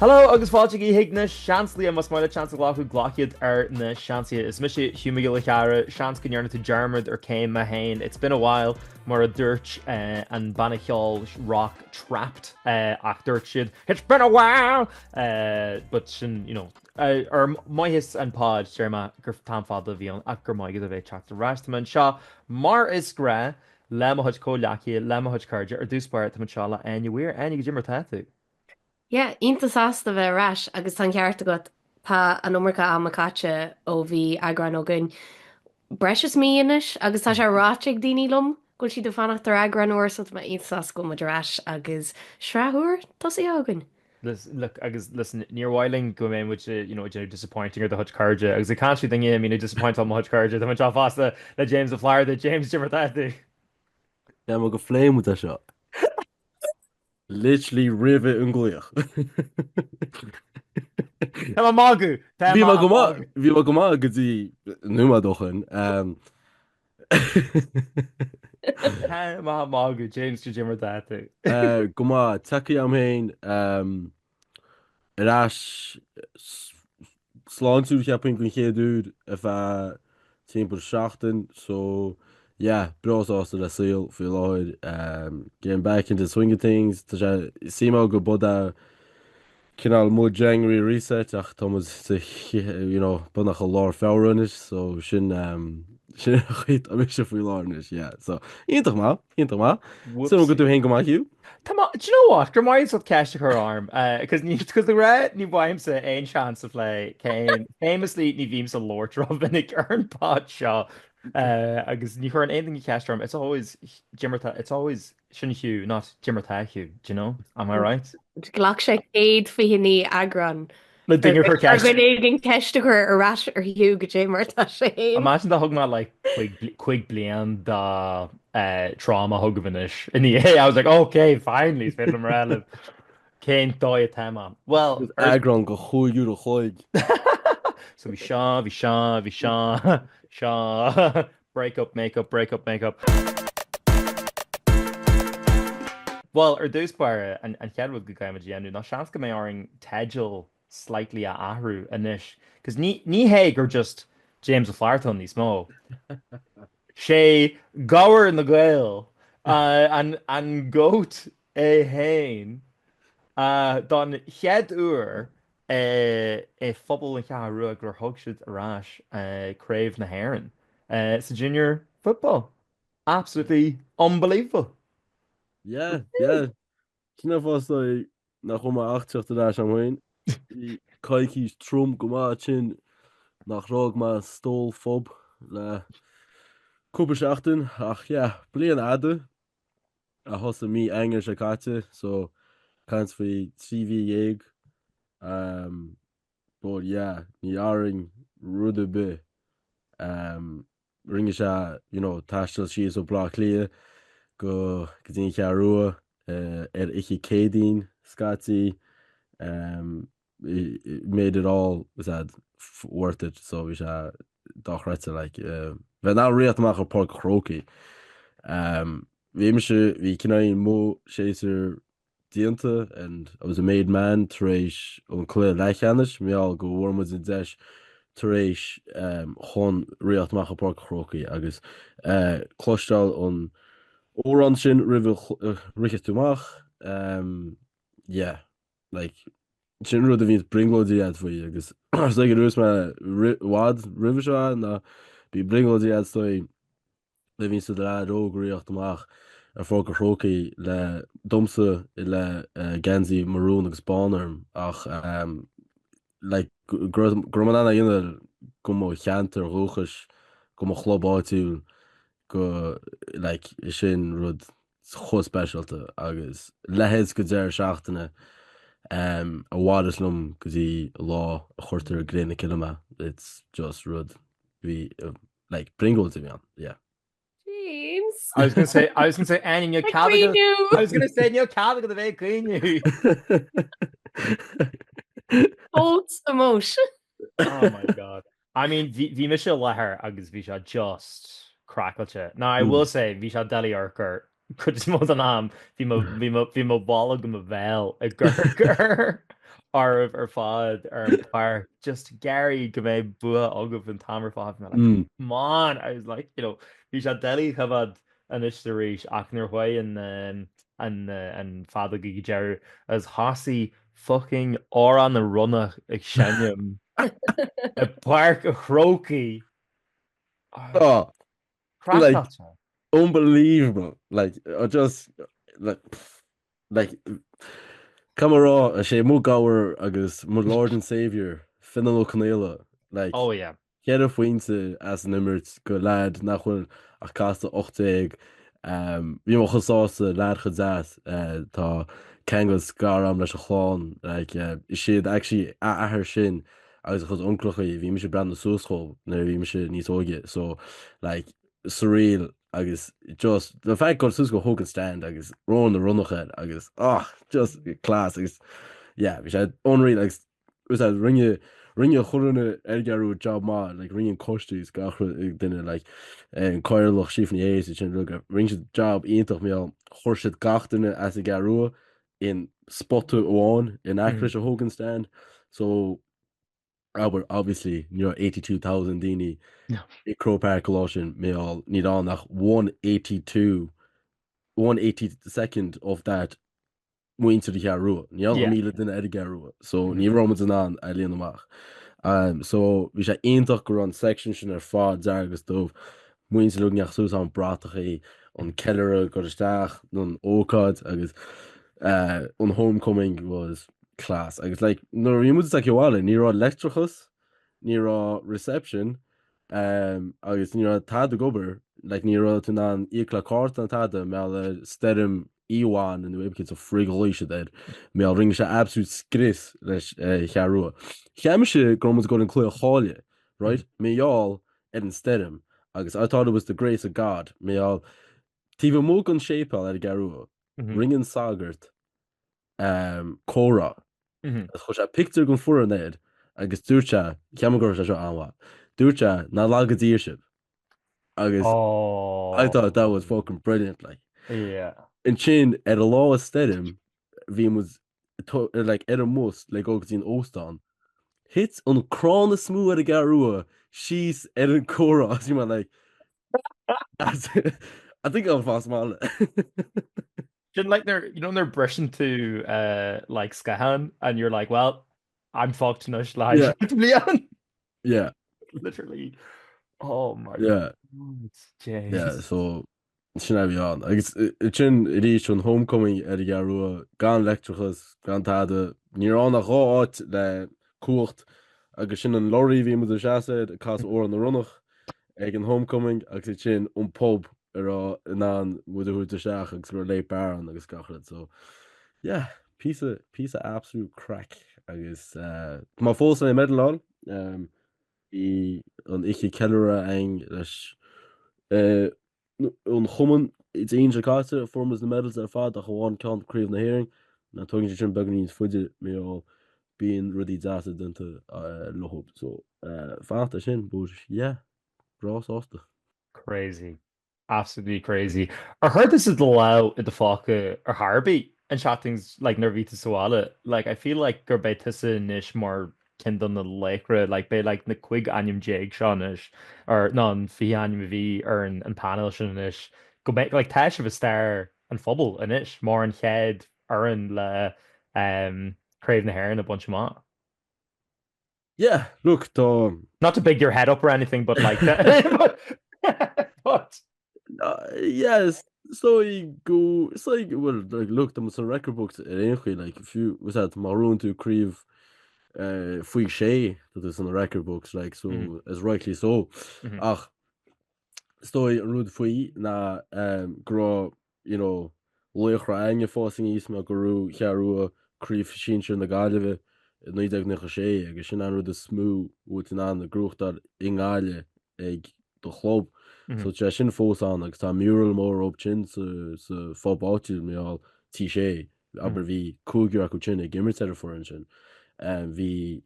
Hello agus fáilte chuig na Seansálaithe, más maith leat seans a ghlacadh, glac iad ar na Seansálaithe. Is mise Hugh Mac Giolla Chearra, seans go ndearna tú dearmad ar cé mé féin. It's been a while mar a dúirt an banna ceoil rock Trapped ach dúirt siad It's been a while! But sin, you know, ar mhaitheas an pod, deir mé gur t-am fada a bhí ann ach go raibh maith agat a bheith ag teacht ar ais. Tá mé anseo mar is gnách le mo chuid comhghleacaithe, le mo chuid cairde. Ar dtús báire, tá mé anseo le Áine Weir. Áine, goidé mar atá tú? Yeah, iontach sásta bheith ar ais agus tá an ceart agat, tá an iomarca ama caite ó bhí eagrán againn breis is mí anois agus tá sé ráite ag daoine liom go bhfuil siad ag fanacht ar eagrán úr so tá mé iontach sásta go bhfuil muid ar ais agus sraith úr tosaithe againn. Look, agus listen, níor mhaith linn go mbeidh muid, you know, ag déanamh disappointing ar do chuid cairde agus ag caint faoi duine a mbíonn ag disappointáil mo chuid cairde, tá mé anseo fosta le James Ó Flatharta. James, goidé mar atá tú? Tá mé go phléigh muid é seo. Literally roimh an nglaoch. Tá mé ag magadh! Tá Bhí mé go maith, bhí mé go maith go dtí nóiméad ó shin. Tá mé ag magadh, James, goidé mar atá tú. Go maith, tagtha agam féin. Ar ais sláintiúil cheapfainn don chéad uair ar feadh timpeall seachtain so yeah breá sásta le saol faoi láthair getting back into the swing of things tá sé suimiúil go bud é cineál mo January reset ach tá muid sa you know beagnach i lár Feabhra anois so sin sin an chaoi atá mise faoi láthair anois yeah so iontach maith iontach maith. Súil agam go bhfuil tú féin go maith Hugh? Tá mé, do you know what, go raibh maith agat ceist a chur orm, cos ní, cos de ghnáth ní bhfaighimse aon seans a phlé cén, famously ní bhímse ag labhairt rómhinic ar an pod seo, agus ní chuireann aon duine ceist orm, it's always, goidé mar atá, it's always sin Hugh, not goidé mar atá Hugh, do you know, am I right? Ghlac sé 129 eagrán Le duine a chur ar ceist. dhuine éigin ceist a chur ar ais ar Hugh goidé mar atá sé féin. Imagine dá thug mé like 5 bliain de trauma chugaibh anois i ndiaidh I was like ok finally is féidir liom a rá libh cén dóigh atá mé. Well ar Eagrán go chúig uair a chloig. So bhí seo, bhí seo, bhí seo, seo, break up, make up, break up, make up. Bhuel, ar dtús báire, an chéad rud go gcaithfidh muid a dhéanamh ná seans go mbeidh orainn teideal slightly a athrú anois, cos ní ní hé gur just James Ó Flatharta ann níos mó. Sé Gabhar na Gael, an an GOAT é fhéin, don chéad uair i phobal an Cheathrú Rua gur thug siad ar ais Craobh na hÉireann sa Junior Football. Absolutely unbelievable. Yeah, yeah. Sin é fáth nach bhfuil mé ach teacht ar ais agam féin. Bhí coicís trom go maith tinn nach raibh mé stól phub le cúpla seachtain ach yeah, bliain fhada a thosaigh mí Eanáir seo caite so caint faoi 13 mhí. Um, but yeah, ní dhéarfainn rud ar bith. Um, Rinne sé, you know, taisteal síos ó Bleá Cliath go go dtí an Cheathrú Rua ar oíche Céadaoin scaití. Made it all was that worth it so bhí sé dochreidte like bheith in ann ritheacht amach ar Páirc an Chrócaigh. Bhí mise, bhí cineál mo séasúr déanta and I was a made man tar éis an cluiche leathcheannais, mar gheall go bhfuair muid an deis tar éis chun ritheacht amach i bPáirc an Chrócaigh agus cloisteáil an amhrán sin roimh a ritheas tú amach yeah like sin rud a bhíonns brionglóidí agat faoi agus is ag an dúirt mé i bhfad roimhe seo ná bíonn brionglóidí agat faoi nuair a bhíonns do leaid óg ag ritheacht amach ar Pháirc an Chrócaigh le domsa le geansaí marún agus bán orm ach like go raibh mé in ann é a dhéanamh go mo cheantar dhúchais, go mo chlub áitiúil go like sin rud chomh speisialta agus leithéid go deireadh seachtaine a mhairfeas liom go dtí lá a chuirtear i gcré na cille mé. It's just rud bhí like brionglóid a bhí ann, yeah. James. I was gonna say, I was gonna say, Annie, níl cead agat, I was gonna say, níl cead agat a bheith ag caoineadh. Both emotion. Oh my God. I mean, bhí mise i láthair agus bhí sé just craiceáilte. Now, I will say, bhí sé doiligh amharc air cuid is mó den am. Bhí mo, bhí mo, bhí mo bholg i mo bhéal ag amharc air. oraibh ar fad ar an pháirc just ag iarraidh go mbeidh bua agaibh an t-am ar fad. Bhí mé like, come on! I was like, you know, bhí sé doiligh a choimhéad anois is arís ach nuair a chuaigh an an an feadóg ag deireadh agus thosaigh fucking Amhrán na Ronnach ag seinm i bPáirc an Chrócaigh. Oh, like, unbelievable. Like, I just, like, like, caithfidh mé a rá, is é mo ghabhar agus mo Lord and Saviour, Fionnán Ó Conaola, like, Oh yeah. 4 phointe as an imirt go leaid nach bhfuil ach casta 18. Bhí mé chomh sásta, leaid chomh deas, tá ceangal gar agam leis a chlann, like, is iad actually a athair sin agus a chuid uncaileacha, bhí mise ag breathnú suas dhóibh nuair a bhí mise níos óige, so like surreal agus just the fact go suas go Hogan Stand agus Amhrán na Ronnach air agus ah just class agus yeah bhí sé unreal agus was that rinne rinne chuile dhuine ar an gCeathrú Rua job maith like rinne an coiste agus gach duine like an Cathaoirleach Síofra Ní Shé sin rinne siad job iontach mar gheall chuir siad gach duine as an gCeathrú Rua in spota amháin in aice leis an Hogan Stand so abair obviously ní raibh 82,000 daoine i Croke Park an lá sin mar gheall níl ann ach 182 182nd of that muintir na Ceathrú Rua. Níl ann ach 1,000 duine ar an gCeathrú Rua so ní raibh muid in ann a líonadh amach. Um, so bhí sé iontach go raibh an section sin ar fad dearg agus dubh muintir uilig ag teacht suas ann bratachaí, an ceiliúradh ag dul isteach, an ócáid agus an homecoming was class. Agus like nuair a bhí muid ag teacht abhaile ní raibh leictreachas, ní raibh reception um, agus ní raibh tada ag obair, like ní raibh tú in ann íoc le cárta ná tada mar gheall ar stoirm Ivan nó cibé cén fríd a ghlaoigh siad air, mar gheall rinne sé absolute scrios leis an Cheathrú Rua. Cheap mise go raibh muid ag dul an cluiche a chailleadh, right, mar gheall ar an stoirm agus I thought it was the grace of God mar gheall taobh amuigh den séipéal ar an gCeathrú Rua, rinne an sagart comhrá agus chuir sé pictiúr den foireann air agus dúirt sé, cheap mé go raibh sé seo an-mhaith, dúirt sé, ná laga Dia sibh. Agus I thought that was fucking brilliant like. Yeah. Ansin ar an lá stoirm bhí muid like ar an mbus le dul go dtí an óstán. Thit an crann is mó ar an gCeathrú Rua síos ar an comhrá agus bhí mé like I think I'll fás maith. Sin like nuair you know nuair briseann tú uh, like scáthán and you're like well I'm fucked anois le Yeah. haghaidh bliain. Yeah. Literally. Oh my Yeah. God, jeez. Yeah, so sin a bhí ann. Agus sin arís an homecoming ar an gCeathrú Rua, gan leictreachas, gan tada. Ní raibh ann ach 2 áit le cumhacht agus sin an lorry a bhí muid ag seasamh air ag casadh Amhrán na Ronnach ag an homecoming agus ansin an pub a raibh in ann muid a thabhairt isteach agus go raibh late bar ann agus gach rud. So yeah, píosa, píosa absolute craic agus tá mé fós le medal a fháil. Um, Bhí an oíche ceiliúradh againn leis an chumann Dé hAoine seo caite, fuair muid na medals ar fad ach amháin ceann Craobh na hÉireann. Ná tógann sé sin beagán níos faide mar gheall bíonn rudaí deasa déanta leo so fanacht ar sin but yeah, breá sásta. Crazy. Absolutely crazy. Ar chuir tusa do lámh i do phóca ar chor ar bith an tseachtain like nuair a bhí tú sa bhaile? Like I feel like gurb é tusa anois mar ceann de na laochra like beidh like na 15 ainm seo anois or nó an 20 ainm a bhí ar an an panel sin anois go mbeidh like tá sibh i stair an phobail anois mar an chéad fhoireann le um Craobh na hÉireann a bhaint amach. Yeah, look, tá. Not to big your head up or anything, but like but. Yeah, is dóigh go, is dóigh, well, like, look, tá muid sna record books ar aon chaoi, like, fiú, was that, má bhuann tú craobh faoi sé, tá tú sna record books, like, so, is rightly so. Ach, is dóigh an rud faoi ná go raibh you know, laochra againn ag fás aníos mar go raibh Cheathrú Rua Craobh Shinsir na Gaillimhe i 1996 agus sin an rud is mó a bhfuil tú in ann a ghnóthachtáil i nGaillimh ag do chlub. So tá sé sin fós ann agus tá mural mór dhóibh sin sa sa phub áitiúil mar gheall T6 abair bhí cúigear acu sin ag imirt ar an foireann sin. Bhí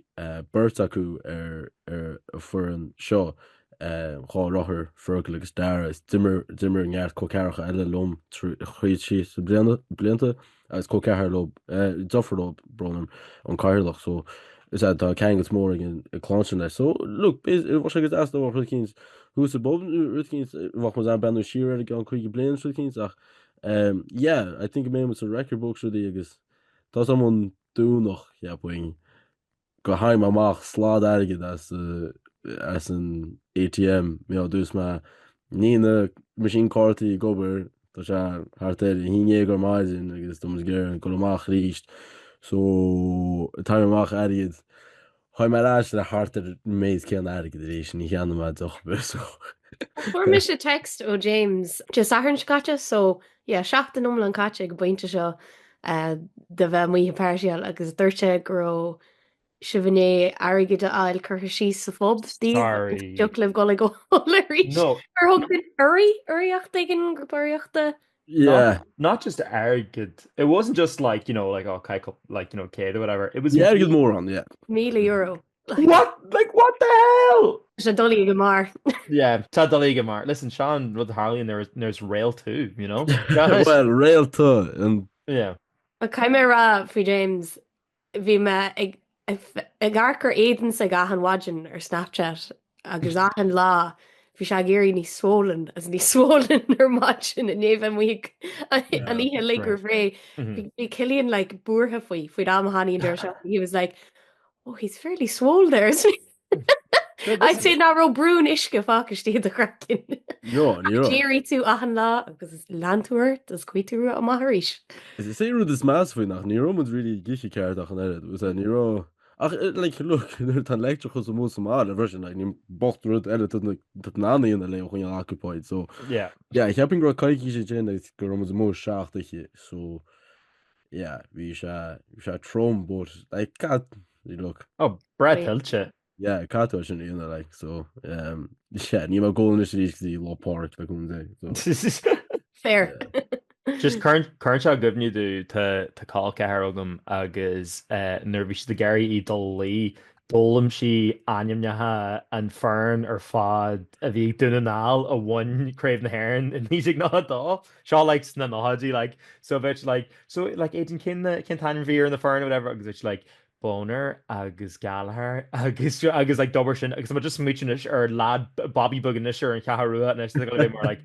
beirt acu ar ar an foireann seo 2 dheartháir, Fergal agus Dara. Is d'imir d'imir neart col ceathracha eile liom tríd síos na blianta. agus col ceathar leo, deirfiúr leo, brón orm, an cathaoirleach so is ea tá ceangailt mór ag an clann sin leis. So look, bheadh sé go deas dá mbeadh rud eicínt thuas i bpub nó rud eicínt, bheadh muid in ann breathnú siar air i gceann 50 bliain is rud eicínt ach yeah, I think go mbeidh muid sa record books rudaí agus tá 's agam an Domhnach, cheapfainn. gur tharraing mé amach slad airgid as as an ATM, you know, dúirt mé níl na machine cártaí ag obair, tá sé thart ar a haon dhéag ar maidin agus tá muid ag iarraidh dul amach arís so tarraing amach airgead, tháinig mé ar ais le thart ar an méid céanna airgid arís, ní cheannaigh mé deoch ar bith so. Fuair mise text ó James Dé Sathairn seo caite so yeah seachtain iomlán caite ag an bpointe seo de bheith amuigh ag páirtíáil agus dúirt sé go raibh sibh i ndiaidh airgead a fháil curtha síos sa phub daoibh agus Sorry. dtiocfadh libh dul ag ól arís. No. Ar thug duine urraí, urraíocht éigin, grúpa urraíochta? Yeah. Not, not just airgead. It wasn't just like, you know, like, oh, caith like, you know, céad or whatever. It was Bhí airgead mór ann, yeah. €1,000. What? Like, what the hell? Tá sé dultha ag an mbarr. Yeah, tá dultha ag an mbarr. Listen, seo an rud a tharlaíonn nuair nuair is réalt tú, you know? Well, réalta an Yeah. Ach caithfidh mé a rá faoi James, bhí mé ag ag amharc ar éadan s'aige achan mhaidin ar Snapchat agus achan lá bhí sé ag éirí níos swollen agus níos swollen ar maidin i ndiaidh bheith amuigh an oíche uilig roimh ré. Bhí Cillian like buartha faoi faoin am a tháinig an deireadh seachtaine. He was like, Oh, he's fairly swole there, isn't he? I'd say nach raibh braon uisce fágtha istigh i do chraiceann. No, ní raibh. D'éirigh tú achan lá agus lean tú ort agus chuaigh tú amach arís. Is é rud is measa faoi nach ní raibh muid really ag ithe ceart ach an oiread. Was ní raibh ach eh, like look nuair atá an leictreachas amuigh sa mbaile freisin like ní bocht rud eile tá tú in ann a dhéanamh le choinneáil occupied so Yeah. yeah cheapfainn go raibh coicís ansin agus go raibh muid amuigh seacht oíche so Yeah, bhí sé, bhí sé trom, but like cad, look. Oh, breá tuillte. Yeah, cad tú sin dhéanamh like, so um, yeah, níl mé ag ól anois arís go dtí Lá Pádraig le cúnamh Dé, so. Fair. Just cuireann sé i gcuimhne domh tá tá col ceathar agam agus eh, nuair a bhí siad ag iarraidh í dul a luí, d'fhoghlaim sí ainmneacha an foireann ar fad a bhí ag Dún na nGall a bhain Craobh na hÉireann i 1992. Seo like sna nóchaidí like so bheadh like so like Aidan cén cén t-ainm a bhí ar na foireann or whatever agus bheadh like Boner agus Gallagher agus agus like d'obair sin agus tá mé just smaoitiú anois ar lad Bobby beag anois ar an Cheathrú Rua anois tá gonna be more like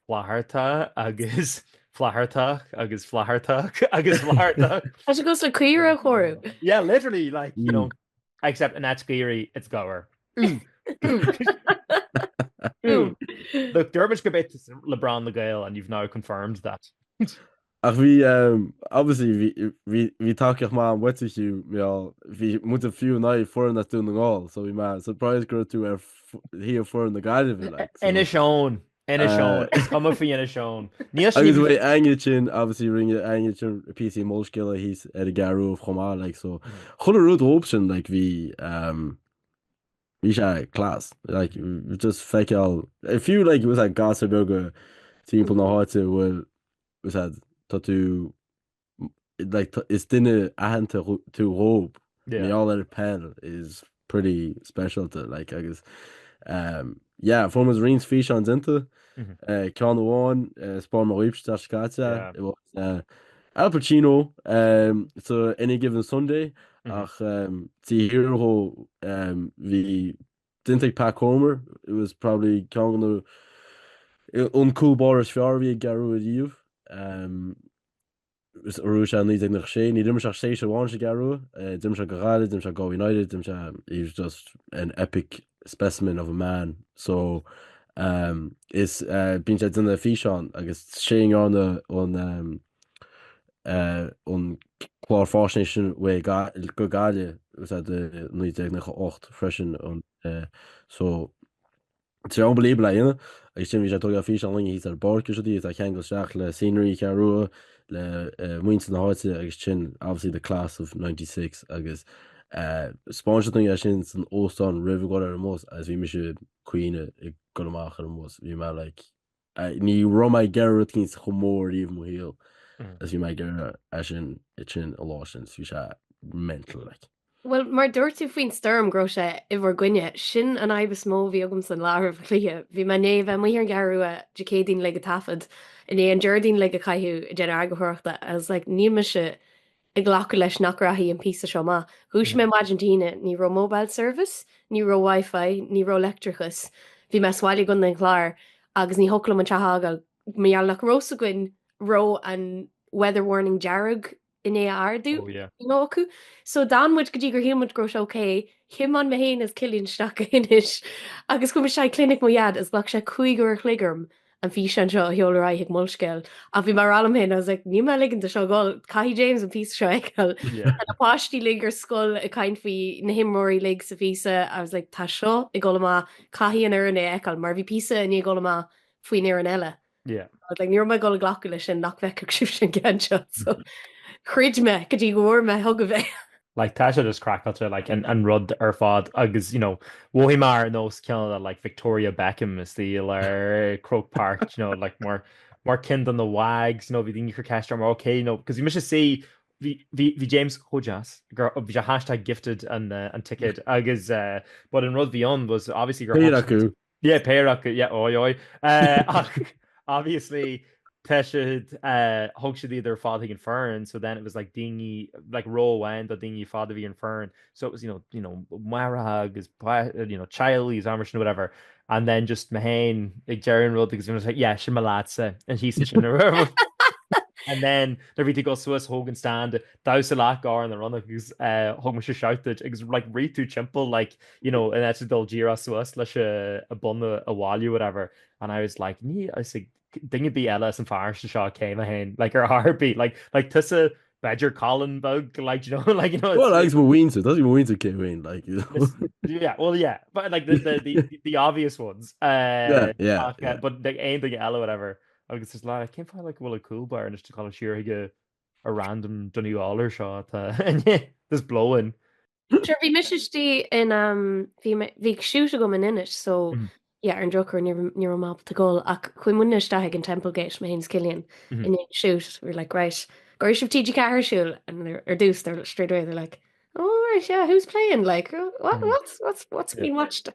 Flatharta agus Flathartach agus Flathartach agus Flathartach. Tá sé cosúil le caora a chomhaireamh. Yeah literally like you know Except in áit caoirigh, it's gabhar. Look, dúirt muid gurb é LeBron na Gael and you've now confirmed that. Ach bhí, um, obviously, bhí, bhí, bhí tacaíocht maith uait a Hugh, mar bhí muid fiú in aghaidh foireann as Dún na nGall, so bhí mé surprised go raibh tú ar thaobh foireann na Gaillimhe, like, so. Inis Eoin. Inis Eoin. Is cuma faoi Inis Eoin. Níl sin Agus bhí Aine sin, obviously rinne Aine sin píosaí Molscéala thíos ar an gCeathrú Rua chomh maith, like, so chuile rud dhóibh sin, like, bhí, um, bhí sé class, like, just feiceáil, fiú, like, was that gasúir beaga timpeall na háite a bhfuil, was that, tá tú like, is duine aitheanta tú dhóibh. Yeah. Mar gheall ar peil is pretty speisialta like agus um, yeah, fuair muid roinnt físeán déanta mm -hmm. uh, ceann amháin uh, spáin mé dhaoibh an tseachtain seo caite yeah. it was uh, Al Pacino um, so Any Given Sunday mm -hmm. ach um, taobh thiar dhó um, bhí déanta ag Pat Comer it was probably ceann de na an cúl báire is fearr a bhí ag an gCeathrú Rua riamh um, Rugadh sé i 1996. Níor imir sé ach séasúr amháin sa gCeathrú Rua. D'imir sé do Ghaillimh, d'imir sé do Galway United, d'imir sé, he was just an epic specimen of a man. So, um, is uh, bíonn sé ag déanamh físeán agus sé a ndearna an um, uh, an clár faisnéis sin uaidh go Gaillimh was that i 1998 freisin an uh, so Tá sé unbelievable a dhéanamh agus sin bhí sé ag tógáil físeán linn thíos ar an bpáirc is rudaí atá ceangailte isteach le scenery Cheathrú Rua, le muintir na háite agus sin obviously the class of 96 agus 'spáin siad dúinn é sin san óstán roimh a dhul ar an mbus agus bhí mise ag caoineadh ag dul amach ar an mbus. Bhí mé like ní raibh mé ag iarraidh rud eicínt chomh mór riamh i mo shaol agus bhí mé ag iarraidh é sin sin an lá sin so bhí sé mental like. Bhuel, mar dúirt tú faoin stoirm go raibh sé i bhur gcoinne, sin an fhadhb is mó a bhí agamsa an lá roimh an chluiche. Bhí mé i ndiaidh a bheith amuigh ar an gCeathrú Rua Dé Céadaoin uilig ag taifead, i ndiaidh an Déardaoin uilig a chaitheamh ag déanamh eagarthóireachta. I was like, níl mise ag glacadh leis nach rachaidh an píosa seo amach. Dhúisigh mé maidin Dé hAoine, ní raibh mobile service, ní raibh Wi-Fi, ní raibh leictreachas. Bhí mé sa bhaile i gContae an Chláir agus ní thiocfadh liom an teach a fhágáil mar gheall nach raibh 's againn raibh an weather warning dearg i ndiaidh ardú Oh yeah. you know acu. So d'fhan muid go dtí gur shíl muid go raibh sé ok. Thiomáin mé féin is Cillian isteach go hInis agus chuaigh muid isteach ag clinic mo dhaid agus ghlac sé 5 uair a chloig orm an físeán seo a sheoladh ar aghaidh chuig Molscéal. Ach bhí mé ag rá liom féin, I was like, níl mé ag ligean do seo dhul, caithfidh James an píosa seo a fheiceáil. Yeah. Tá na páistí uilig ar scoil ag caint faoi na himreoirí uilig sa phíosa. I was like, tá seo ag dul amach, caithfidh an fhoireann é a fheiceáil mar bhí píosa i ndiaidh dul amach faoin fhoireann eile. Yeah. I was like, ní raibh mé ag dul ag glacadh leis sin nach bhfeicfeadh sibhse an ceann seo. So throid mé go dtí go bhfuair mé chugaibh é. Like tá sé just craiceáilte like an, an rud ar fad agus you know mhothaigh mé ar nós cineál de like Victoria Beckham istigh ar Croke Park you know like mar mar ceann de na wags you know bhí daoine ag cur ceist orm okay you know because bhí mise sí bhí bhí bhí James chomh deas gur bhí sé hashtag gifted an uh, an ticket agus uh, but an rud bhí ann was obviously gur Péire acu. Yeah, péire acu, yeah, oi oi. Ach obviously tá siad, thug siad iad ar fad chuig an foireann, so then it was like daoine, like ró amháin do daoine fad a bhí an foireann, so it was, you know, you know, máithreacha agus, you know, teaghlaigh agus mar sin whatever, and then just mé féin ag deireadh an rud agus bhí mé like, yeah, sin mo leaidsa, and thíos ansin. And then nuair a bhí tú ag dul suas thóg an stand, damhsa leat go Amhrán na Ronnach agus thug mise shout duit agus like rith tú timpeall like you know in áit dul díreach suas leis a bun a bhailiú whatever and I was like ní is ag duine ar bith eile as an pharóiste seo cé mé féin like ar chor ar bith like like tusa b'fhéidir Colin beag like you know like you know Well agus mo mhuintir tá mo mhuintir cé féin like you know yeah well yeah but like the the the, the obvious ones uh, yeah yeah, ach, uh, yeah. but like aon duine eile whatever agus just like cén fáth like bhfuil a cúl báire anois ag dul siar chuig a a random duine álair seo atá just blowing. Sure, bhí mise istigh in um, bhí mé- bhí shoot agam in Inis, so Mhm. yeah, ar an drochuair ní raibh ní raibh mé ábalta dul ach chuaigh muidne isteach ag an Temple Gate, mé féin is Cillian, Mhm. i ndiaidh an shoot. We were like, right, go raibh sibh TG4 ar siúl? And they're- ar dtús, they're straight away, they're like, oh, right, yeah, who's playing? Like, what, Mhm. what's, what's, what's Yeah. been watched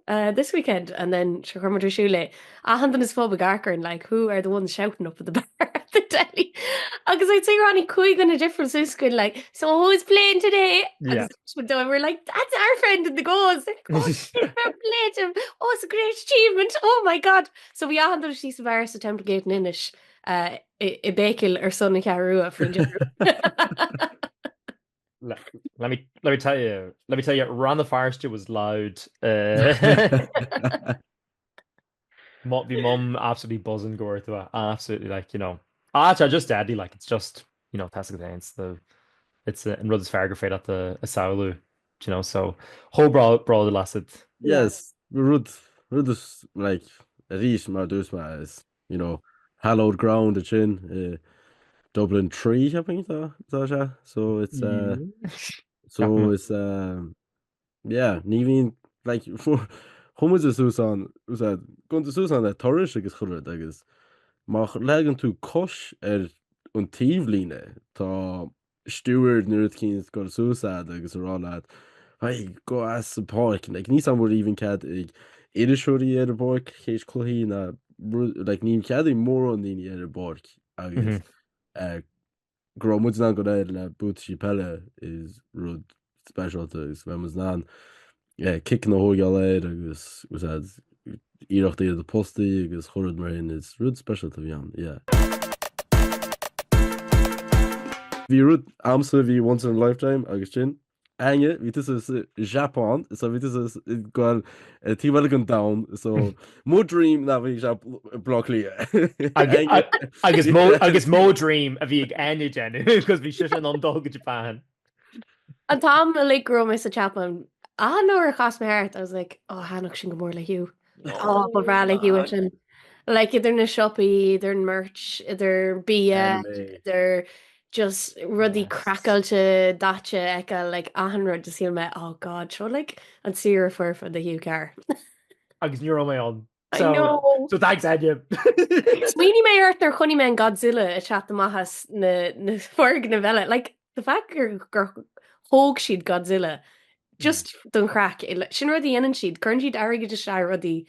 uh, this weekend? And then sure, chuir muid ar siúl é. Achan duine sa phub ag amharc orainn, like, who are the ones shouting up at the bar at the telly? Agus I'd say tháinig cúig dhuine difriúil suas chugainn, like, so who's playing today? Yeah. Agus we're done, we're like, that's our friend in the goals. Like, oh, fair play to him. Oh, it's a great achievement. Oh my God. So bhí achan duine istigh sa bheár sa Temple Gate in Inis uh, i, i béicíl ar son na Ceathrú Rua faoin deireadh. Let, let me let me tell you let me tell you Rann na Feirste was loud. Uh, Mo- bhí mum absolutely buzzing go raibh tú absolutely like you know ah tá just deadly like it's just you know tá it's the it's an rud is fearr gur féidir leat a a samhlú do you know so chomh breá bródúil asat. Yes, rud rud is like arís mar dúirt mé is you know hallowed ground ansin i Dublin 3 cheapfainn tá tá sé so it's uh, so Ceapaim. it's uh, Yeah, ní bhíonn, like, chuaigh muid suas ann, úsáid, gabhann tú suas ann le turais agus chuile rud agus má leagann tú cos ar an taobhlíne, tá steward nó rud eicínt ag dul suas agat agus ag rá leat, hey, go as an pháirc, like, níl 's a'm an bhfuil even cead ag iriseoirí ar an bpáirc théis cluichí ná rud, like, níl cead ag mórán daoine ar an bpáirc agus eh, go raibh muid in ann dul air le buataisí peile is rud speisialta agus bheith muid in ann ciceanna a thógáil air agus úsáid iarracht a dhéanamh do postaí agus chuile rud mar sin is rud speisialta a bhí ann, yeah. Bhí rud a'msa a bhí once in a lifetime agus sin Áine, bhí tusa sa Japan, so bhí tusa ag goil ar taobh eile den domhan, so mo dream ná bhí sé Baile Átha Cliath. Agus mo agus mo dream a bhí ag Áine déanamh, because bhí sise in ann dul go Japan. An t-am uilig go raibh mé sa tSeapáin, achan uair a chas mé thart, I was like, oh, thaitneodh sin go mór le Hugh. Oh, ba bhreá le Hugh ansin. Like idir na siopaí, idir an merch, idir bia, idir just rudaí craiceáilte daite a fheiceáil, like achan rud, just shíl mé, oh God, seo like an saoire foirfe do Hugh Carr. Agus ní raibh mé ann. I So, know. so thanks Áine. Smaoinigh mé ort nuair a chonaic mé an Godzilla ag teacht amach as na, na foirgnimh eile. Like, the fact gur, gur. Thóg siad Godzilla just don chraic. Sin rud a dhéanann siad, cuireann siad airgead isteach i rudaí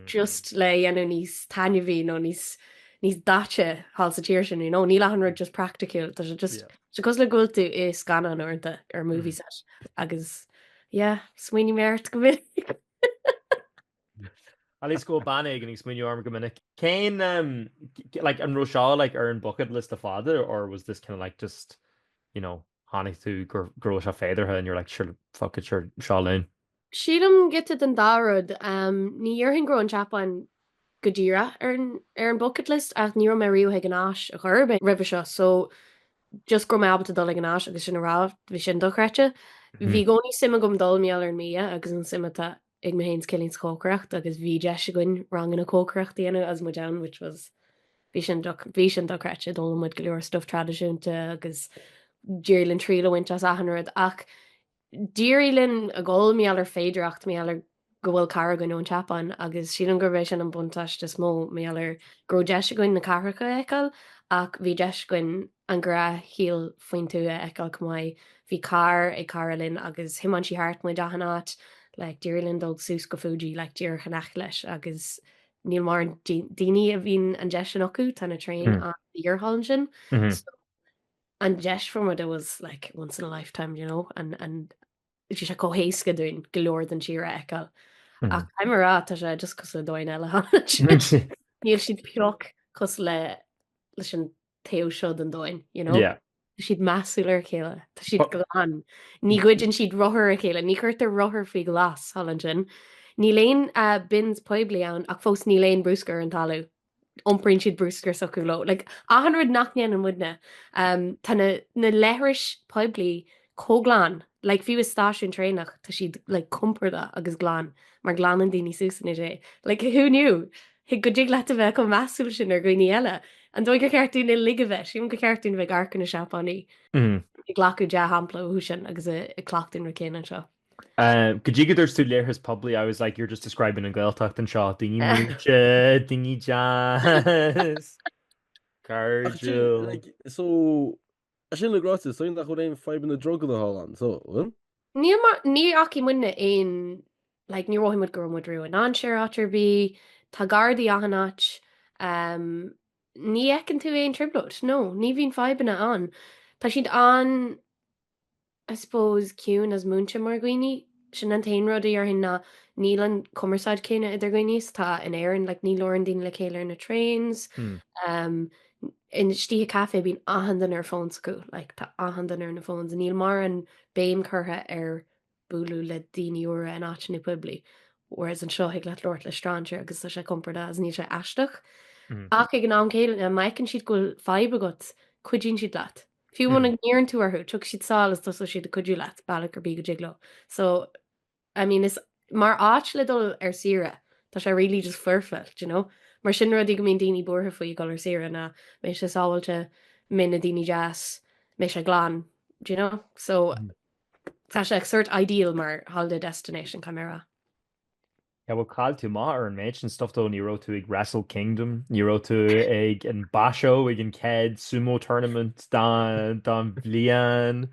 just le dhéanamh níos taitneamhaí nó níos níos daite thall sa tír sin, you know? Níl achan rud just praiticiúil, tá sé just sé cosúil le go bhfuil tú i scannán uaireanta ar movie set agus yeah, smaoiním ort go minic. At least go bhfuil bean éigin ag smaoineamh orm go minic. Cén um, like an raibh seo like ar an bucket list le fada or was this kind of like just you know chonaic tú go go raibh sé féideartha and you're like sure fuck it sure seo linn. Sílim giota den dá rud. Um, ní dhéarfainn go raibh an tSeapáin go díreach ar an ar an bucket list ach ní raibh mé riamh chuig an Áis ar chor ar bith roimhe seo so just go raibh mé ábalta dul ag an Áis agus sin a rá bhí sin dochreidte. Bhí i gcónaí suim agam dul mar gheall ar an mbia agus an suim atá ag mé féin 's Cillian sa chócaireacht agus bhí deis againn ranganna cócaireachta a dhéanamh agus muid ann which was bhí sin bhí sin dochreidte d'fhoghlaim muid go leor stuff traidisiúnta agus d'éirigh linn triail a bhaint as achan rud ach d'éirigh linn a dhul mar gheall ar féidireacht mar gheall ar go bhfuil cara againn ón tSeapáin agus sílim gurb é sin an buntáiste is mó mar gheall ar go raibh deis againn na cathracha a fheiceáil ach bhí deis againn an gnáthshaol faoin tuath a fheiceáil chomh maith. Bhí carr ag cara linn agus thiomáin sí thart muid achan áit, like d'éirigh linn dul suas go Fuji like díreach in aice leis agus níl mórán daoine a bhíonn an deis sin acu, tá na traein an-daor thall ansin. So an deis fuair muid it was like once in a lifetime, you know, and and bhí sé chomh héasca dúinn go leor den tír a fheiceáil. Ach caithfidh mé a rá tá sé just cosúil le domhan eile thall ansin. Níl siad pioc cosúil le leis an taobh seo den domhan, you know? Yeah. Tá siad measúil ar a chéile, tá siad glan. Ní ghoideann siad rothar a chéile, ní chuirtear rothar faoi ghlas thall ansin. Níl aon uh, bins poiblí ann ach fós níl aon bruscar ar an talamh. Iompraíonn siad bruscar s'acu leo. Like, achan rud nach ndéanann muidne. Um, tá na, na leithris poiblí chomh glan. Like, fiú i stáisiún traenach, tá siad like, compordach agus glan, mar glanann daoine suas anois é. Like, who knew? Go dtig leat a bheith chomh measúil sin ar dhaoine eile. An dóigh gur cheart dúinn uilig a bheith? Sílim gur cheart dúinn bheith ag amharc ar na Seapánaigh, ag glacadh dea-shampla uathu sin agus ag cleachtadh an rud céanna anseo. Go dtí go dúirt tú leithreas poiblí, I was like, you're just describing an Ghaeltacht anseo, daoine múinte, daoine deas, cairdiúil. So, É sin ráite, is dóigh nach bhfuil aon fadhbanna druganna thall ann, so, bhfuil? Níl mar, ní fhacaigh muidne aon, like, níor mhothaigh muid go raibh muid riamh i ndainséar áit ar bith, tá gardaí achan áit, um, ní fheiceann tú aon trioblóid, no, ní bhíonn fadhbanna ann. Tá siad an, I suppose, ciúin is múinte mar dhaoine. Sin an t-aon rud a dhéarfainn ná níl an cumarsáid céanna idir dhaoine is atá in Éirinn. Like, ní labhrann daoine le chéile ar na trains. Um, istigh i caife bíonn achan duine ar fón s'acu. Like, tá achan duine ar na phones. Níl mórán béim curtha ar bualadh le daoine úra in áiteanna poiblí. Whereas anseo thig leat labhairt le stranger agus tá sé compordach agus níl sé aisteach. Ach ag an am céanna, má fheiceann siad go bhfuil fadhb agat, cuidíonn siad leat. Fiú muna n-iarrann tú orthu, tiocfaidh siad sall is tosóidh siad ag cuidiú leat, bealach ar bith go dtig leo. So, I mean, is mar áit le dul ar saoire, tá sé really just foirfe, do you know? Mar sin rudaí go mbíonn daoine buartha faoi ag dul ar saoire ná mbeidh sé sábháilte, mbeidh na daoine deas, mbeidh sé glan, do you know? So, tá sé sort ideal mar holiday destination, caithfidh mé a rá. Yeah, bhuel, chaill tú amach ar an méid sin stuff though, ní raibh tú ag Wrestle Kingdom, ní raibh tú ag an Basho, ag an chéad sumo tournament don bhliain.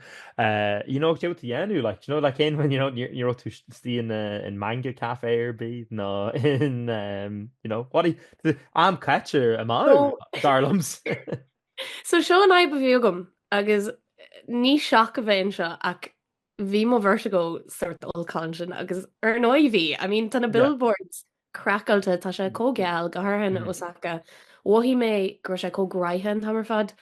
You know, cé tú dhéanamh, like, you know, like aon, you know, ní raibh tú istigh in, in manga cafe ar bith, nó in, um, you know, what am caite amach, dar liomsa. So seo an fhadhb a bhí agam, agus ní shock a bheidh anseo ach bhí mo vertigo sort olc ansin agus ar ndóigh bhí. I mean tá na billboards craiceáilte, tá sé chomh geal, go háirithe in Osaka. Mhothaigh mé go raibh sé chomh gnoitheach an t-am ar fad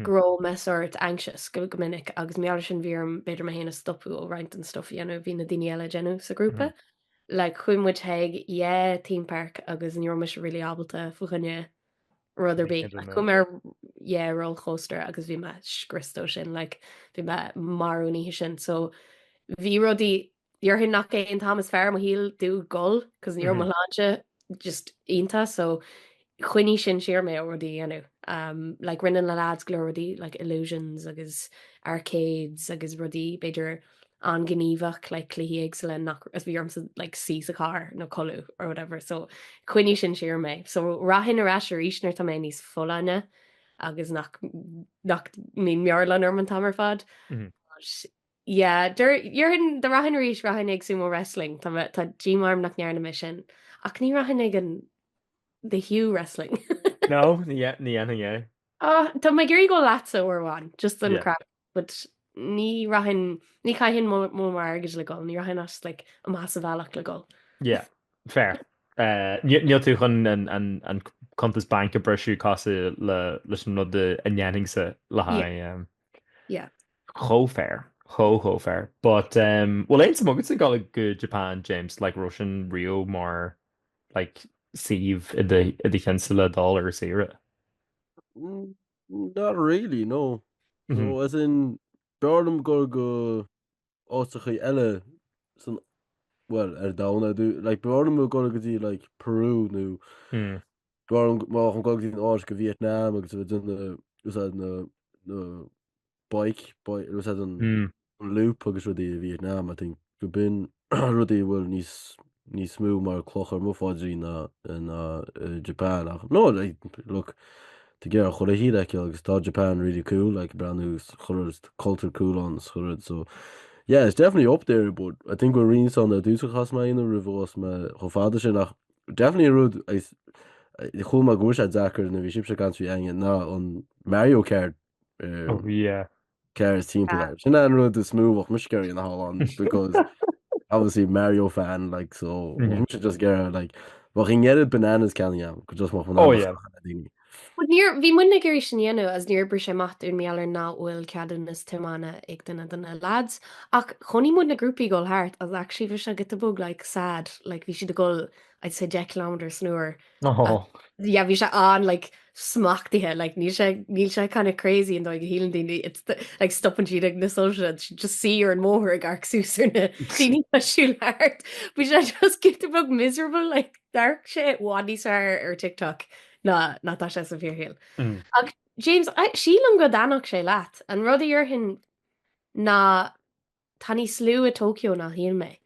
go raibh mé sort anxious go go minic agus mar gheall air sin bhí orm b'fhéidir mé féin a stopadh ó roinnt den stuff a dhéanamh bhí na daoine eile ag déanamh sa ghrúpa. Like chuaigh muid chuig yeah theme park agus ní raibh mise really ábalta faoi choinne rud ar bith. Like, chuaigh mé ar yeah roller coaster agus bhí mé scriosta ó sin like bhí mé marbh an oíche sin. So bhí rudaí déarfainn nach é an t-am is fearr i mo shaol domh dul cos ní raibh mo shláinte just iontach so choinnigh sin siar mé ó rudaí a dhéanamh. Um, like rinne na lads go leor rudaí like illusions agus arcades agus rudaí b'fhéidir an-ghníomhach like cluichí éagsúla nach is bhí ormsa like suí sa charr nó codladh or whatever so choinnigh sin siar mé. So rachainn ar ais arís nuair atá mé níos folláine agus nach nach mbíonn meabhairghlan orm an t-am ar fad. But. Yeah, déarfainn, dá rachainn arís, rachainn ag sumo wrestling, tá mé, tá díomá orm nach ndearna mé sin. Ach ní rachainn ag an the Hugh wrestling. No, ní dhéanfainn é. Oh, tá mé ag iarraidh dul leatsa uair amháin, just don craic, but ní rachainn, ní chaithfinn mo m'airgead le dul, ní rachainn as like amach as an bhealach le dul. Yeah, fair. Níl tú chun an cuntas bainc a briseadh cosúil leis an rud a ndéanfainnse le haghaidh. Yeah. Chomh fair. Chomh chomh fair. But um, bhfuil aon suim agatsa dul go Japan, James, like raibh sin riamh mar like suíomh i do i do cheannsa le dul ar saoire? Mm, Not really, no. No, mm-hmm. as in b'fhearr liom dul go áiteachaí eile san well ar domhan ar dtús like b'fhearr liom dul go dtí like Peru nó mm. B'fhearr liom má chun dul go dtí an áit go Vietnam agus a bheith ag déanamh úsáid na na bike bike úsáid an an loop agus rudaí i Vietnam I think go b'in rudaí a bhfuil níos níos mó mar cloch ar mo phaidrín ná ná i Japan ach no like look tá ag iarraidh chuile thír a fheiceáil agus tá Japan really cool like breathnú chuile rud culture cool ann is chuile rud so yeah it's definitely up there but I think go bhfuil roinnt ann ar dtús a chaithfeas mé a dhéanamh roimh a ghabhfas mé chomh fada sin ach Definitely an rud agus chuala mé go bhfuil sé deacair nuair a bhí sibhse ag caint faoi Aine ná an Mario Kart Oh yeah. cars timpeall air. Sin an rud is mó bheadh mise ag iarraidh a ghabháil ann because obviously Mario fan like so bheadh mise just ag iarraidh like bheadh ag iarraidh bananas ceannaithe agam go just mbeadh Oh yeah. daoine. But níor, bhí muidne ag iarraidh sin a dhéanamh agus níor oibrigh sé amach dúinn mar gheall ar nach bhfuil ceadúnas tiomána ag duine de na lads. Ach chonaic muid na grúpaí ag dul thart agus actually bhí sé giota beag like sad, like bhí siad ag dul I'd say 10 kilometre san uair. Oh. Yeah, bhí sé an like smachtaithe, like níl sé níl sé kind of crazy an dóigh a shíleann daoine, it's the, like stopann siad ag na soilse, just suí ar an mbóthar ag amharc suas ar na daoine atá ag siúl thart. Bhí sé just giota beag miserable, like d'amharc sé i bhfad níos fearr ar TikTok ná ná tá sé sa bhfíorshaol. Ach James, sílim go dtaitneodh sé leat. An rud a dhéarfainn ná tá níos lú i Tokyo ná shíl mé.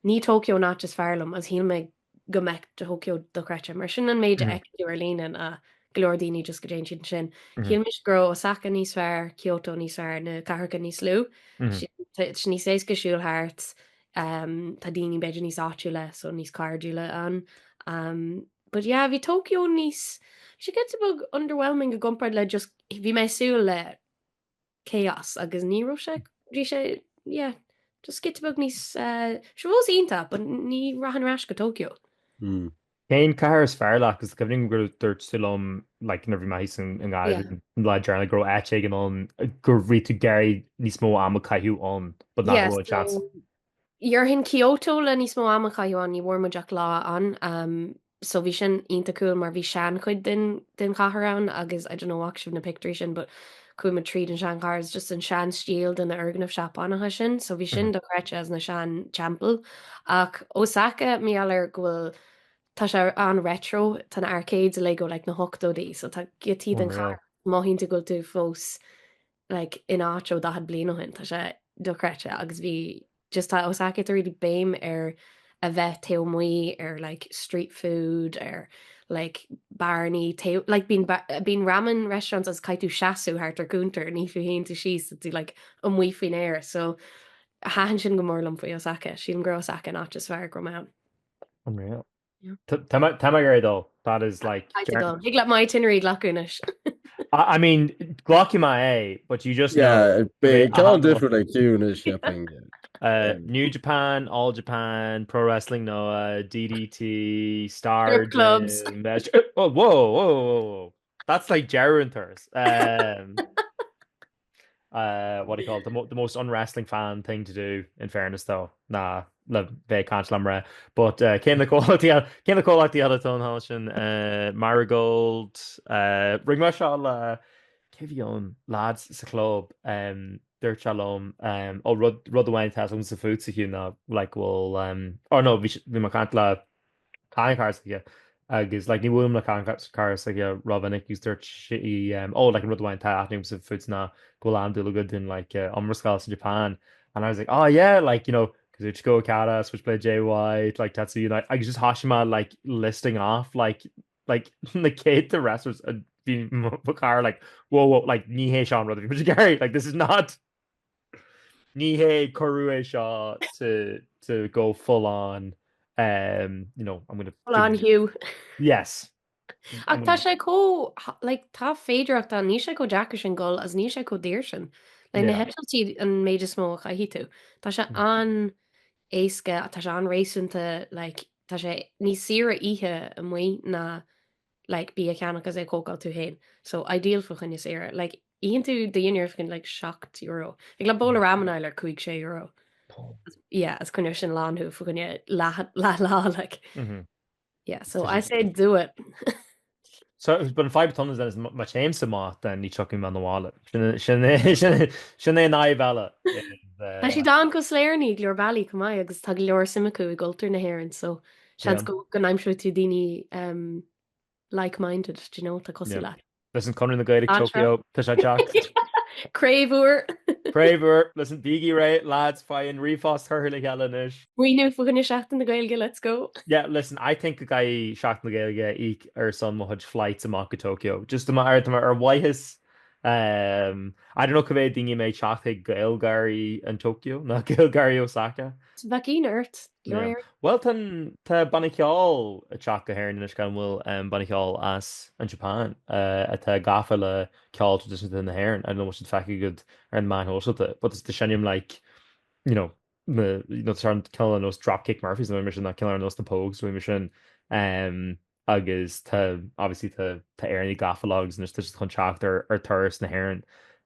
Ní Tokyo an áit is fearr liom agus shíl mé go mbeadh Tokyo dochreidte. Mar sin an méid a fheiceann tú ar líne ná go leor daoine just go dtéann siad ansin. Shíl mise go raibh Osaka níos fearr, Kyoto níos fearr, na cathracha níos lú. Tá sé níos éasca siúl thart, tá daoine b'fhéidir níos áitiúla so níos cairdiúla ann. But yeah, bhí Tokyo níos, bhí sé giota beag underwhelming i gcomparáid le just, bhí mé ag súil le chaos agus ní raibh sé, bhí sé, yeah, just giota beag níos, eh, sé fós iontach, but ní rachainn ar ais go Tokyo. Mm. Cén cathair is fearr leat? Cos cuimhním gur dúirt tú liom like nuair a bhí mé thíos i nGaillimh Yeah. an lá deireanach go raibh áit éigin ann go raibh tú ag iarraidh níos mó ama a chaitheamh ann but nach Yeah, raibh an seans. so Dhéarfainn Kyoto le níos mó ama a chaitheamh ann, ní bhfuair muid ach lá ann. So bhí sin iontach cool mar bhí seanchuid den den chathair ann agus I don't know bhfaca sibh na pictiúirí sin but chuaigh muid tríd an seanchathair it's just an sean-stíl de na fhoirgnimh Seapánacha sin so bhí sin dochreidte as na sean-teampaill. Ach Osaka mar gheall ar go bhfuil tá sé an-retro tá na arcades uilig ó like na hochtóidí so tá giotaí den Unreal. chathair mothaíonn tú go bhfuil tú fós like in áit ó 40 bliain ó shin, tá sé dochreidte agus bhí just tá Osaka tá really béim ar a bheith taobh amuigh ar like street food ar like bearannaí taobh like bíonn bíonn ramen restaurants agus caithfidh tú seasamh thart ar cuntar ní fiú shuíonn tú síos tá tú like amuigh faoin aer so thaitin sin go mór liom faoi Osaka sílim gur Osaka an áit is fearr go raibh mé ann. Unreal. Tá mé ag iarraidh dul. That is like. Caithfidh tú dul. Thig leat m'itinerary a ghlacadh anois. I mean, glacfaidh mé é, but you just know. Yeah, beidh ceann difriúil ag Hugh anois, cheapfainn. New Japan, All Japan, Pro Wrestling Noah, DDT, Star Strip clubs. Gym, oh, whoa, whoa, whoa, whoa. That's like deireadh an turas. Um, uh, what do you call it? The, mo the most un-wrestling fan thing to do, in fairness though, ná le bheith ag caint le mná. But uh, cé na comhlachtaí cé na comhlachtaí eile atá ann sin uh, Marigold, uh, rinne mé seo le cé bhí ann lads sa chlub um, dúirt sé liom um, ó rud, rud amháin atá agamsa fútsa Hugh ná like bhfuil um, or no bhí bhí mé ag caint le cara s'aige agus like ní bhuailim le cara s'aige rómhinic agus dúirt sí um, oh like an rud amháin atá aithne agamsa fút ná go bhfuil an-dúil agat in like uh, iomrascáil sa Japan and I was like oh yeah like you know Kazuchika Okada, Switchblade Jay White, like Tetsuya Naito agus just thosaigh mé like listing off like like na céadta wrestlers a bhí mo chara like whoa whoa like ní hé seo an rud a bhí muid ag iarraidh like this is not. Ní hé cuireadh é seo to to go full on um, you know, I'm gonna Full on Hugh. Yes. Ach tá sé chomh like tá féidearthacht ann, níl sé chomh deacair sin dul agus níl sé chomh daor sin. Like na Yeah. heitiltí an méid is mó a chaithfidh tú. Tá sé an-éasca, tá sé an-réasúnta, like tá sé níos saoire oíche amuigh ná like bia a cheannach agus é a chócáil tú féin. So ideal fá choinne saoire. Like itheann tú do dhinnéar fá choinne like €7. Like le bowla ramen a fháil ar 5, €6. Yeah, is coinneoidh sin lán thú fá choinne leath leath lá like. Yeah, so I say do it. So, but an fadhb atá ann is má théimse amach then ní tiocfaidh mé 'na bhaile. Sin sin sin é an fhadhb eile. Tá siad an-cosúil le Éireannaigh i go leor bealaí chomh maith agus tá go leor suim acu i gcultúr na hÉireann so seans go go n-aimseoidh tú daoine um, like-minded, do you know, atá cosúil leat. Listen, Conradh na Gaeilge Tokyo, tá sé ag teacht. Craobh úr. Craobh úr. Listen, bígí réidh, lads, faigh an ríomhphost curtha le chéile anois. Maoiniú fá choinne Seachtain na Gaeilge, let's go. Yeah, listen, I think go gcaithfidh Seachtain na Gaeilge íoc ar son mo chuid flights amach go Tokyo. Just ar ar mhaitheas um, I don't know cá mhéad daoine a mbeidh ag teacht chuig Gaelgáirí in Tokyo nó Gaelgáirí Osaka. Bheadh ionadh ort. Yeah. Bhuel tá tá banna ceoil ag teacht go hÉirinn anois gan mhoill banna ceoil as an Japan atá gafa le ceol traidisiúnta na hÉireann. I don't know bhfuil siad feicthe agat ar na meáin shóisialta but tá seinm like you know na you know tá cineál ar nós Dropkick Murphys nó mar sin nó cineál ar nós na Pogues nó mar sin um, agus tá obviously tá tá Éireannaigh gafa leo agus anois tá siad chun teacht ar ar turas na hÉireann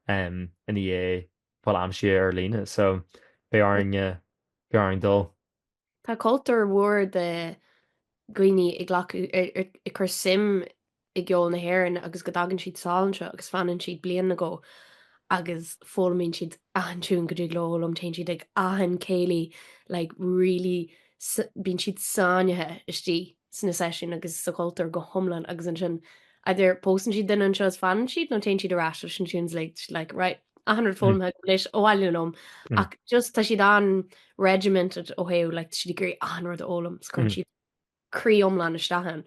um, ina dhiaidh fáil aimsithe ar líne so beidh orainn beidh orainn dul. Tá cultúr mhór de dhaoine ag glacadh ag cur suim i gceol na hÉireann agus go dtagann siad sall anseo agus fanann siad bliain nó dhó agus foghlaimíonn siad achan tiún go dtig leo a fhoghlaim, téann siad ag achan céilí like really bíonn siad sáinnithe istigh sna seisiúin agus sa chultúr go hiomlán agus ansin either pósann siad duine anseo is fanann siad nó téann siad ar ais leis an tunes like, like right, achan rud foghlamtha agam anois abhaile liom mm. ach just tá siad an-regimented ó thaobh like, tá siad ag iarraidh achan rud a fhoghlaim 's cuireann mm. siad croí iomlán isteach ann.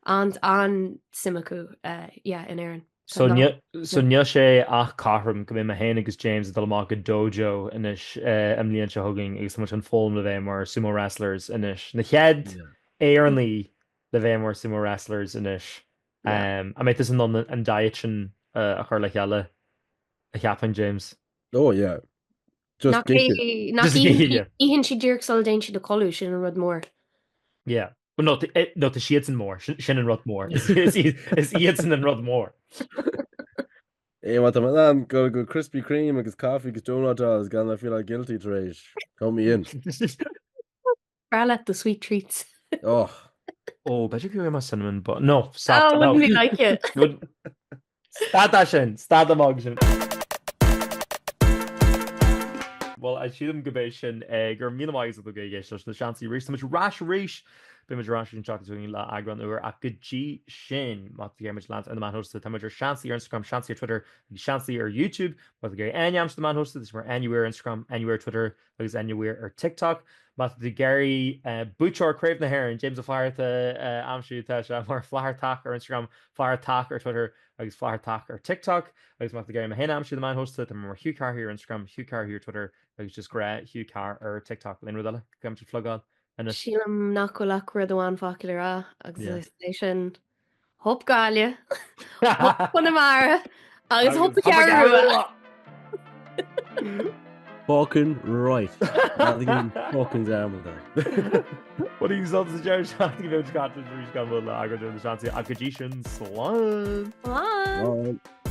An an-suim acu uh, yeah, in Éirinn. So níl sé ach cothrom go mbeidh mé féin agus James ag dul amach go dojo anois an mbliain seo chugainn agus tá muid chun foghlaim le bheith mar sumo wrestlers anois. Na chéad Éireannaigh le bheith mar sumo wrestlers anois. An mbeidh tusa in ann an diet sin a chur le chéile, a cheapann James? Oh yeah. Just Nach itheann siad díreach sula dtéann siad a chodladh, sin an rud mór. Yeah. No, no, tá siadsan mór, sin an rud mór. Is iadsan an rud mór. É má tá mé in ann go go Krispy Kreme agus coffee agus donut agus gan a feel guilty tar éis. Count me in. Breá leat the sweet treats. Oh. Oh, b'fhéidir go bhfuil mé cinnamon bun. No, stop. Oh, wouldn't be like it. Stad é sin, stad amach sin. Bhuel, sílim gurb é sin é. Go raibh míle maith agat as ucht a bheith ag éisteacht leis na Seansálaithe arís. Tá muid ar ais arís! Beidh muid ar ais arís an tseachtain seo chugainn le eagrán úr ach go dtí sin, má tá tú ag iarraidh muid a leanstan ar na meáin shóisialta, tá muid ar Seansálaí ar Instagram, Seansálaí ar Twitter agus Seansálaí ar YouTube. Má tá tú ag iarraidh Áine a aimsiú ar na meáin shóisialta, tá sí mar Áine Weir ar Instagram, Áine Weir ar Twitter agus Áine Weir ar TikTok. Má tá tú ag iarraidh buaiteoir Craobh na hÉireann, James Ó Flatharta a aimsiú, tá sé mar Flathartach ar Instagram, Flathartach ar Twitter agus Flathartach ar TikTok. Agus má tá tú ag iarraidh mé féin a aimsiú ar na meáin shóisialta, tá mé mar Hugh Carr ar Instagram, Hugh Carr ar Twitter agus just gnáth Hugh Carr ar TikTok. Aon rud eile go gcaithfimid a phlugáil anois? Sílim nach bhfuil ach rud amháin fágtha le rá agus is é sin Hup Gaillimh, Hup Conamara agus Hup an Cheathrú Rua. Fucking right. Nothing fucking dearmad air. What are you sa deireadh seachtaine go bhfuil arís gan mhoill le eagrán na Seansálaithe ach go dtí sin slán! Slán! Slán.